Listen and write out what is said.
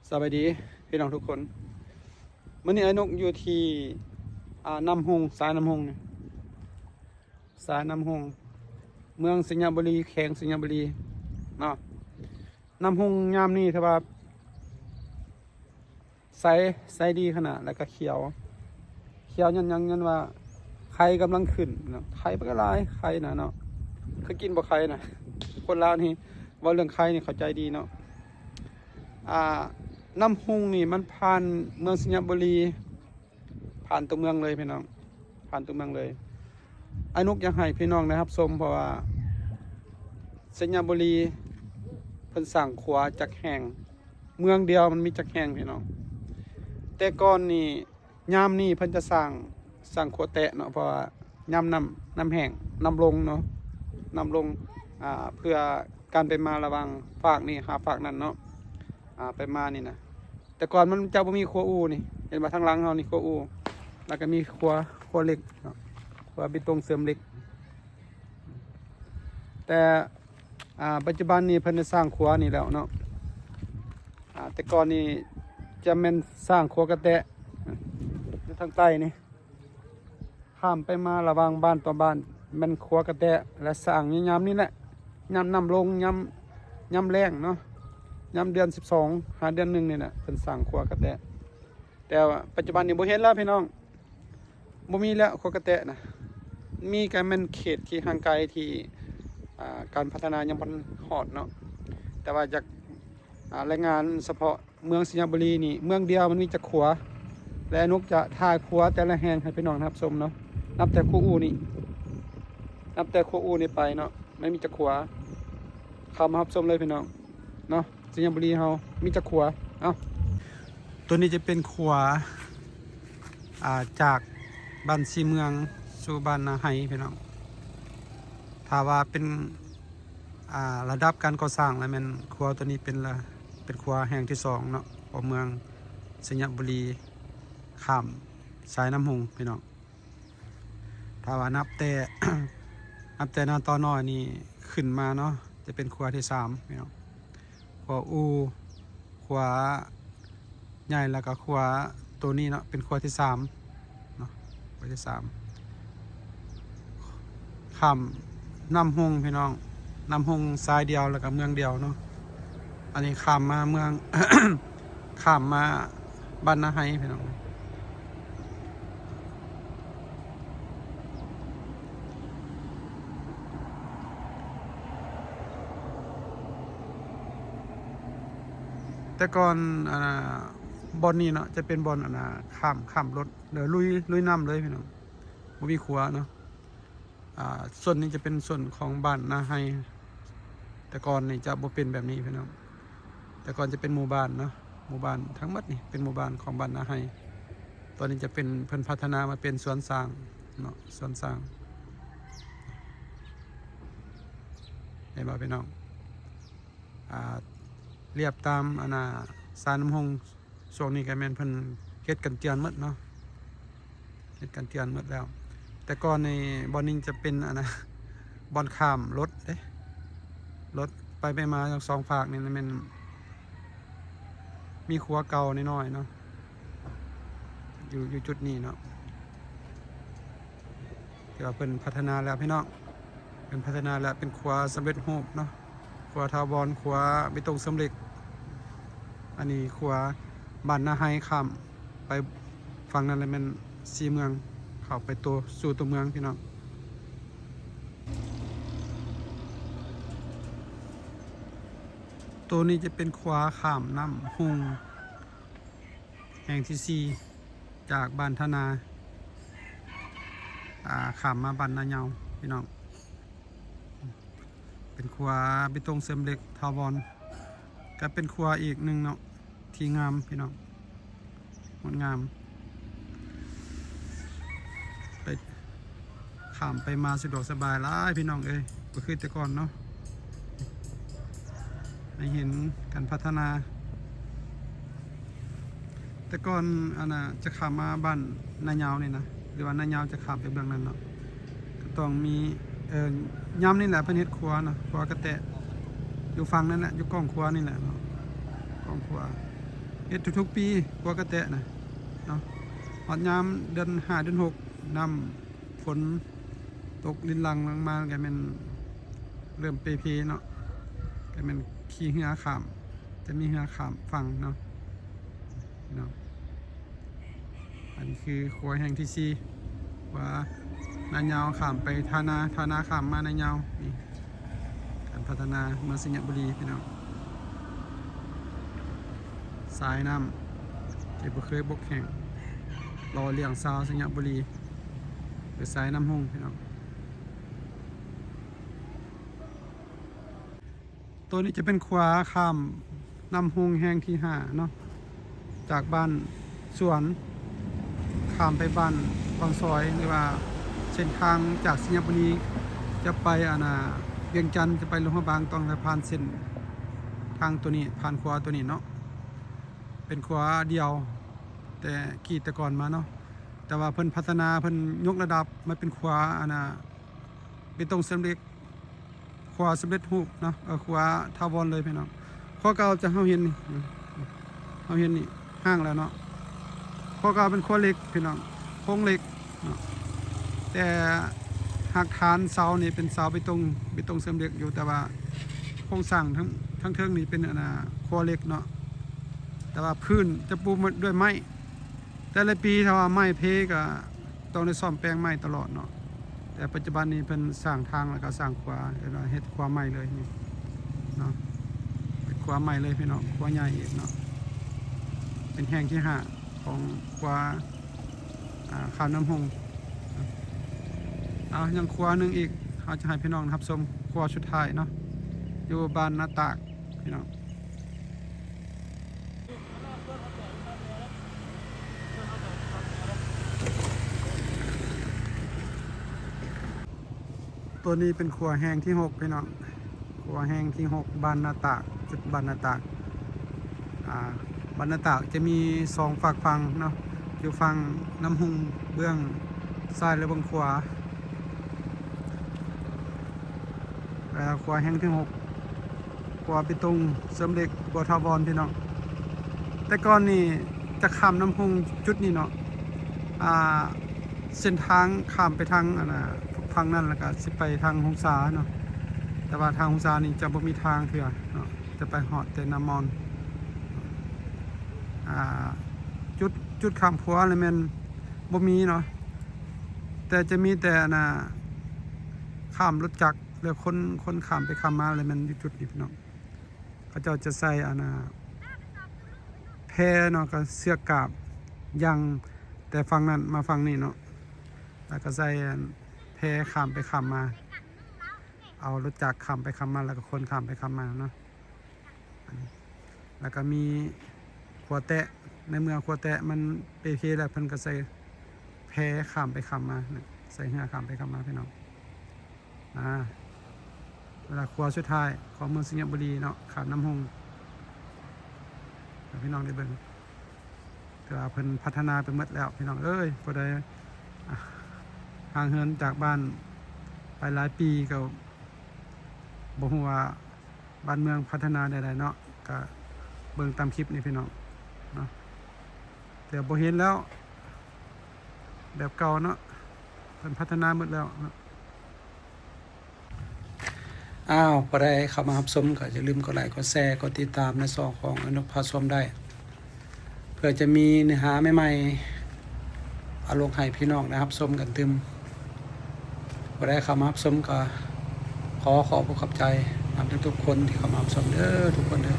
ສະບາຍດີພີ່ນ້ອງທຸກຄົນ. ມື້ນີ້ອ້າຍນົກຢູ່ທີ່ ອ່າ ນ້ຳຮຸ່ງ, ສາຍນ້ຳຮຸ່ງນີ້, ສາຍນ້ຳຮຸ່ງ, ເມືອງໄຊຍະບູລີ, ແຂວງໄຊຍະບູລີເນາະ. ນ້ຳຮຸ່ງຍາມນີ້ຖືວ່າ ໃສ ໃສດີຂະໜາດ ແລ້ວກໍຂຽວ, ຂຽວຍ້ອນຫຍັງ? ຍ້ອນວ່າໄຂ່ກຳລັງຂຶ້ນເນາະ, ໄຂ່ມັນກໍຫຼາຍ ໄຂ່ນະເນາະ. ເຄີຍກິນບໍ່ໄຂ່ນະ? ຄົນລາວນີ້ເວົ້າເລື່ອງໄຂ່ນີ້ເຂົ້າໃຈດີເນາະ. ອ່າ ນ້ຳຮຸ່ງນີ້ມັນຜ່ານເມືອງໄຊຍະບູລີ, ຜ່ານຕົວເມືອງເລີຍພີ່ນ້ອງ, ຜ່ານຕົວເມືອງເລີຍ. ອ້າຍນົກຢາກໃຫ້ພີ່ນ້ອງໄດ້ຮັບຊົມ ເພາະວ່າໄຊຍະບູລີເພິ່ນສ້າງຂົວຈັກແຫ່ງ, ເມືອງດຽວມັນມີຈັກແຫ່ງພີ່ນ້ອງ. ແຕ່ກ່ອນນີ້ ຍາມນີ້ເພິ່ນຈະສ້າງ ສ້າງຂົວແຕະເນາະ, ເພາະວ່າຍາມນ້ຳ ນ້ຳແຫ້ງ ນ້ຳລົງເນາະ, ນ້ຳລົງ ອ່າ ເພື່ອການໄປມາລະຫວ່າງຟາກນີ້ຫາຟາກນັ້ນເນາະ, ອ່າ ໄປມານີ້ນະ. ແຕ່ກ່ອນມັນຈະບໍ່ມີຂົວອູ່ນີ້, ເຫັນບໍ່ ທາງຫຼັງເຮົານີ້ຂົວອູ່, ແລ້ວກໍມີຂົວ ຂົວເຫຼັກເນາະ, ຂົວເບຕົງເສີມເຫຼັກ. ແຕ່ ອ່າ ປັດຈຸບັນນີ້ເພິ່ນໄດ້ສ້າງຂົວນີ້ແລ້ວເນາະ. ອ່າ ແຕ່ກ່ອນນີ້ຈະແມ່ນສ້າງຂົວກະແຕະຢູ່ທາງໃຕ້ນີ້, ຂ້າມໄປມາລະຫວ່າງບ້ານຕໍ່ບ້ານແມ່ນຂົວກະແຕະ ແລະ ສ້າງຍາມນີ້ແຫຼະ, ຍາມນ້ຳລົງ, ຍາມ ຍາມແລ້ງເນາະ, ຍາມເດືອນສິບສອງຫາເດືອນໜຶ່ງນີ້ແຫຼະ ເພິ່ນສ້າງຂົວກະແຕະ. ແຕ່ວ່າປັດຈຸບັນນີ້ບໍ່ເຫັນແລ້ວພີ່ນ້ອງ, ບໍ່ມີແລ້ວຂົວກະແຕະນະ. ມີກໍແມ່ນເຂດທີ່ຫ່າງໄກທີ່ ອ່າ ການພັດທະນາຍັງບໍ່ທັນຮອດເນາະ. ແຕ່ວ່າຈາກ ອ່າ ລາຍງານສະເພາະເມືອງໄຊຍະບູລີນີ້ ເມືອງດຽວມັນມີຈັກຂົວ, ແລະ ນົກຈະຖ່າຍຂົວແຕ່ລະແຫ່ງໃຫ້ພີ່ນ້ອງໄດ້ຮັບຊົມເນາະ. ນັບແຕ່ຂົວອູ່ນີ້ ນັບແຕ່ຂົວອູ່ນີ້ໄປເນາະ, ມັນມີຈັກຂົວ? ເຂົ້າມາຮັບຊົມເລີຍພີ່ນ້ອງເນາະ. ໄຊຍະບູລີເຮົາມີຈັກຂົວ? ເອົ້າ ຕົວນີ້ຈະເປັນຂົວ ອ່າ ຈາກບ້ານຊີເມືອງສູ່ບ້ານນາໄຮພີ່ນ້ອງ. ຖ້າວ່າເປັນ ອ່າ ລະດັບການກໍ່ສ້າງແລ້ວແມ່ນຂົວຕົວນີ້ເປັນລະ ເປັນຂົວແຫ່ງທີສອງເນາະ ຂອງເມືອງໄຊຍະບູລີ ຂ້າມສາຍນ້ຳຮຸ່ງພີ່ນ້ອງ. ຖ້າວ່ານັບແຕ່ ນັບແຕ່ນາຕໍນ້ອຍນີ້ຂຶ້ນມາເນາະ ຈະເປັນຂົວທີສາມພີ່ນ້ອງ. ຂົວອູ່ ຂົວໃຫຍ່ ແລ້ວກໍຂົວໂຕນີ້ເນາະ ເປັນຂົວທີສາມເນາະ, ຂົວທີສາມ ຂ້າມນ້ຳຮຸ່ງພີ່ນ້ອງ, ນ້ຳຮຸ່ງສາຍດຽວ ແລ້ວກໍເມືອງດຽວເນາະ. ອັນນີ້ຂ້າມມາເມືອງ ຂ້າມມາບ້ານນາໄຮພີ່ນ້ອງ. ແຕ່ກ່ອນ ອ່າ ບ່ອນນີ້ເນາະ ຈະເປັນບ່ອນ ອ່າ ຂ້າມ ຂ້າມລົດ ແລ້ວລຸຍ ລຸຍນ້ຳເລີຍພີ່ນ້ອງ, ບໍ່ມີຂົວເນາະ. ອ່າ ສ່ວນນີ້ຈະເປັນສ່ວນຂອງບ້ານນາໄຮ, ແຕ່ກ່ອນນີ້ຈະບໍ່ເປັນແບບນີ້ພີ່ນ້ອງ. ແຕ່ກ່ອນຈະເປັນໝູ່ບ້ານເນາະ, ໝູ່ບ້ານທັງໝົດນີ້ເປັນໝູ່ບ້ານຂອງບ້ານນາໄຮ. ຕອນນີ້ຈະເປັນ ເພິ່ນພັດທະນາມາເປັນສວນຊ້າງເນາະ, ສວນຊ້າງ. ເຫັນບໍ່ພີ່ນ້ອງ? ອ່າ ລຽບຕາມ ອັນນ່າ ສາຍນ້ຳຮຸ່ງ. ຊ່ວງນີ້ກໍແມ່ນເພິ່ນເຮັດກັນເຈື່ອນໝົດເນາະ, ເຮັດກັນເຈື່ອນໝົດແລ້ວ. ແຕ່ກ່ອນນີ້ບ່ອນນີ້ຈະເປັນ ອັນນ່າ ບ່ອນຂ້າມລົດເດ້, ລົດໄປໄປມາທັງສອງຟາກນີ້ແມ່ນມີຂົວເກົ່ານ້ອຍໆເນາະ ຢູ່ ຢູ່ຈຸດນີ້ເນາະ. ຖືວ່າເພິ່ນພັດທະນາແລ້ວພີ່ນ້ອງ, ເພິ່ນພັດທະນາແລ້ວ ເປັນຂົວສຳເລັດຮູບເນາະ, ຂົວຖາວອນ, ຂົວເບຕົງເສີມເຫຼັກ. ອັນນີ້ຂົວບ້ານນາໄຮ ຂ້າມໄປຝັ່ງນັ້ນແລ້ວແມ່ນສີເມືອງ, ເຂົ້າໄປໂຕ ສູ່ຕົວເມືອງພີ່ນ້ອງ. ໂຕນີ້ຈະເປັນຂົວຂ້າມນ້ຳຮຸ່ງ ແຫ່ງທີສີ່ ຈາກບ້ານທ່ານາ ອ່າ ຂ້າມມາບ້ານນາເຍົາພີ່ນ້ອງ. ເປັນຂົວເບຕົງເສີມເຫຼັກຖາວອນ, ກໍເປັນຂົວອີກໜຶ່ງເນາະ ທີ່ງາມພີ່ນ້ອງ, ງົດງາມ. ໄປ ຂ້າມໄປມາສະດວກສະບາຍຫຼາຍພີ່ນ້ອງເອີຍ, ບໍ່ຄືແຕ່ກ່ອນເນາະ, ໃຫ້ເຫັນການພັດທະນາ. ແຕ່ກ່ອນ ອັນນ່າ ຈະຂ້າມມາບ້ານນາຍາວນີ້ນະ ຫຼືວ່ານາຍາວຈະຂ້າມໄປເບື້ອງນັ້ນເນາະ, ກໍຕ້ອງມີ ເອີ ຍາມນີ້ແຫຼະເພິ່ນເຮັດຂົວນະ, ຂົວກະແຕະ ຢູ່ຝັ່ງນັ້ນແຫຼະ, ຢູ່ກ້ອງຂົວນີ້ແຫຼະເນາະ, ກ້ອງຂົວ. ເຮັດທຸກໆປີ ຂົວກະແຕະນະເນາະ. ຮອດຍາມເດືອນຫ້າເດືອນຫົກ ນ້ຳຝົນຕົກລິນຫຼັ່ງລົງມາ ກະແມ່ນເລີ່ມເປ່ເພເນາະ ກະແມ່ນຂີ່ເຮືອຂ້າມ ຈະມີເຮືອຂ້າມຝັ່ງເນາະ ເນາະ. ອັນນີ້ຄືຂົວແຫ່ງທີສີ່ ຂົວນາຍາວຂ້າມໄປທ່ານາ ທ່ານາຂ້າມມານາຍາວ. ນີ້ການພັດທະນາເມືອງໄຊຍະບູລີພີ່ນ້ອງ. ສາຍນ້ຳທີ່ບໍ່ເຄີຍບົກແຫ້ງ ຫຼໍ່ລ້ຽງຊາວໄຊຍະບູລີ ຄືສາຍນ້ຳຮຸ່ງພີ່ນ້ອງ. ໂຕນີ້ຈະເປັນຂົວຂ້າມນ້ຳຮຸ່ງແຫ່ງທີຫ້າເນາະ ຈາກບ້ານສວນ ຂ້າມໄປບ້ານວັງຊອຍ ຫຼືວ່າເສັ້ນທາງຈາກໄຊຍະບູລີຈະໄປ ອັນນ່າ ວຽງຈັນ ຈະໄປຫຼວງພະບາງ ຕ້ອງໄດ້ຜ່ານເສັ້ນທາງໂຕນີ້ ຜ່ານຂົວໂຕນີ້ເນາະ. ເປັນຂົວດຽວແຕ່ກີ້ແຕ່ກ່ອນມາເນາະ ແຕ່ວ່າເພິ່ນພັດທະນາ ເພິ່ນຍົກລະດັບມາເປັນຂົວ ອັນນ່າ ເບຕົງສຳເລັດ ຂົວສຳເລັດຮູບເນາະ ເອີ ຂົວຖາວອນເລີຍພີ່ນ້ອງ. ຂົວເກົ່າຈະເຮົາເຫັນນີ້ ເຮົາເຫັນນີ້ຮ້າງແລ້ວເນາະ. ຂົວເກົ່າເປັນຂົວເຫຼັກພີ່ນ້ອງ ໂຄງເຫຼັກເນາະ ແຕ່ຮາກຖານເສົານີ້ເປັນເສົາເບຕົງ ເບຕົງເສີມເຫຼັກຢູ່ ແຕ່ວ່າໂຄງສ້າງທາງ ທາງເທິງນີ້ເປັນ ອັນນ່າ ຂົວເຫຼັກເນາະ ແຕ່ວ່າພື້ນຈະປູມາດ້ວຍໄມ້. ແຕ່ລະປີຖ້າວ່າໄມ້ເພກະຕ້ອງໄດ້ສ້ອມແປງໃໝ່ຕະຫຼອດເນາະ. ແຕ່ປັດຈຸບັນນີ້ເພິ່ນສ້າງທາງ ແລ້ວກະສ້າງຂົວ ເອີ້ນວ່າເຮັດຂົວໃໝ່ເລີຍນີ້ເນາະ ເຮັດຂົວໃໝ່ເລີຍພີ່ນ້ອງ ຂົວໃຫຍ່ອີກເນາະ. ເປັນແຫ່ງທີຫ້າຂອງຂົວ ອາ ຂ້າມນ້ຳຮຸ່ງ. ເອົາ ຍັງຂົວໜຶ່ງອີກ ເຮົາຈະໃຫ້ພີ່ນ້ອງຮັບຊົມຂົວສຸດທ້າຍເນາະ ຢູ່ບ້ານນາຕາກພີ່ນ້ອງ. ໂຕນີ້ເປັນຂົວແຫ່ງທີຫົກພີ່ນ້ອງ ຂົວແຫ່ງທີຫົກ ບ້ານນາຕາກ ຈຸດບ້ານນາຕາກ. ອາ ບ້ານນາຕາກຈະມີສອງຟາກຝັ່ງເນາະ ຢູ່ຝັ່ງນ້ຳຮຸ່ງເບື້ອງຊ້າຍ ແລະ ເບື້ອງຂວາ. ແລ້ວຂົວແຫ່ງທີຫົກ ຂົວເບຕົງເສີມເຫຼັກ ຂົວຖາວອນພີ່ນ້ອງ. ແຕ່ກ່ອນນີ້ຈະຂ້າມນ້ຳຮຸ່ງຈຸດນີ້ເນາະ ອາ ເສັ້ນທາງຂ້າມໄປທາງ ອັນນ່າ ຝັ່ງນັ້ນ ແລ້ວກະຊິໄປທາງຫົງສາເນາະ ແຕ່ວ່າທາງຫົງສານີ້ຈະບໍ່ມີທາງເທື່ອເນາະ ຈະໄປຮອດແຕ່ນ້ຳມອນ. ອາ ຈຸດ ຈຸດຂ້າມຂົວລະແມ່ນບໍ່ມີເນາະ ແຕ່ຈະມີແຕ່ ອັນນ່າ ຂ້າມລົດຈັກ ແລ້ວຄົນ ຄົນຂ້າມໄປຂ້າມມາ ລະແມ່ນຢູ່ຈຸດນີ້ພີ່ນ້ອງ. ເຂົາເຈົ້າຈະໃສ່ ອັນນ່າ ແພເນາະ ກະເຊືອກກາບຢັງແຕ່ຝັ່ງນັ້ນມາຝັ່ງນີ້ເນາະ ແລ້ວກະໃສ່ ອັນ ແພຂ້າມໄປຂ້າມມາ ເອົາລົດຈັກຂ້າມໄປຂ້າມມາ ແລ້ວກະຄົນຂ້າມໄປຂ້າມມາເນາະ. ແລ້ວກະມີຂົວແຕະ ໃນເມື່ອຂົວແຕະມັນເປ່ເພແລ້ວ ເພິ່ນກະໃສ່ແພຂ້າມໄປຂ້າມມາເນາະ ໃສ່ເຮືອຂ້າມໄປຂ້າມມາພີ່ນ້ອງ. ອາ ແລ້ວຂົວສຸດທ້າຍຂອງເມືອງໄຊຍະບູລີເນາະ ຂ້າມນ້ຳຮຸ່ງ ໃຫ້ພີ່ນ້ອງໄດ້ເບິ່ງ. ຖືວ່າເພິ່ນພັດທະນາໄປໝົດແລ້ວພີ່ນ້ອງເອີຍ. ຜູ້ໃດ ອາ ຫ່າງເຫີນຈາກບ້ານໄປຫຼາຍປີ ກະບໍ່ຮູ້ວ່າ ບ້ານເມືອງພັດທະນາແນວໃດເນາະ ກະເບິ່ງຕາມຄລິບນີ້ພີ່ນ້ອງເນາະ. ແຕ່ບໍ່ເຫັນແລ້ວ ແບບເກົ່າເນາະ ເພິ່ນພັດທະນາໝົດແລ້ວເນາະ. ອ້າວ ຜູ້ໃດເຂົ້າມາຮັບຊົມກະຢ່າລືມກົດໄລ ກົດແຊ ກົດຕິດຕາມໃນຊ່ອງຂອງອະນຸພາຊົມໄດ້ ເພື່ອຈະມີເນື້ອຫາໃໝ່ໆ ເອົາລົງໃຫ້ພີ່ນ້ອງໄດ້ຮັບຊົມກັນຕື່ມ. ຜູ້ໃດເຂົ້າມາຮັບຊົມກະຂໍຂອບອົກຂອບໃຈນຳທຸກໆຄົນທີ່ເຂົ້າມາຮັບຊົມເດີ ທຸກຄົນເດີ.